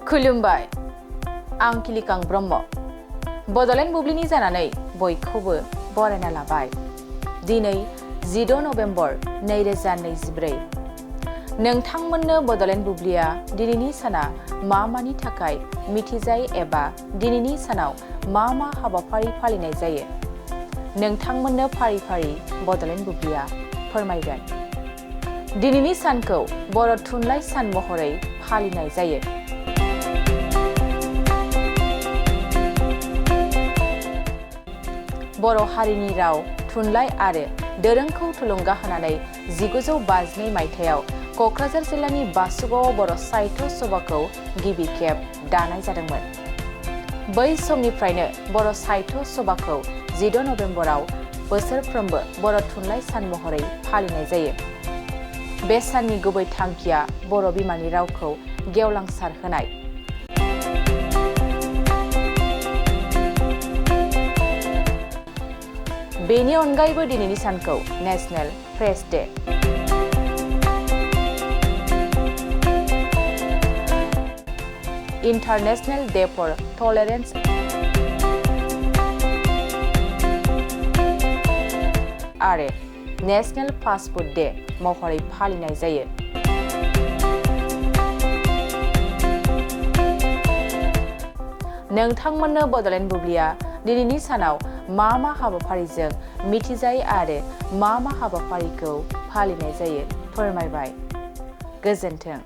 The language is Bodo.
खुलुमबाय आं किलिकां ब्रह्म बड'लेण्ड बुब्लिनि जानानै बयखौबो बरायना लाबाय दिनै 16 नभेम्बर 2024 नोंथांमोननो बड'लेण्ड बुब्लिया दिनैनि साना मानि थाखाय मिथिजायो एबा दिनैनि सानाव मा हाबाफारि फालिनाय जायो नोंथांमोननो फारि फारि बड'लेण्ड बुब्लिया फोरमायगोन दिनैनि सानखौ बर' थुनलाइ सान महरै फालिनाय जायो बर' हारिनि राव थुनलाइ आरो दोरोंखौ थुलुंगा होनानै 1952 मायथाइयाव क'क्राझार जिल्लानि बासुगावआव बर' साहित्य सभाखौ गिबि खेब दानाय जादोंमोन बै समनिफ्रायनो बर' साहित्य सभाखौ 16 नभेम्बराव बोसोरफ्रोमबो बर' थुनलाइ सान महरै फालिनाय जायो बे साननि गुबै थांखिया बर' बिमानि रावखौ गेवलांसार होनाय बेनि अनगायैबो दिनैनि सानखौ national press day international day for tolerance आरो नेशनेल फास्ट फुड डे महरै फालिनाय जायो नोंथांमोननो बड'लेण्ड बुब्लिया दिनैनि सानाव मा हाबाफारिजों मिथिजायो आरो मा हाबाफारिखौ फालिनाय जायो फोरमायबाय गोजोन्थों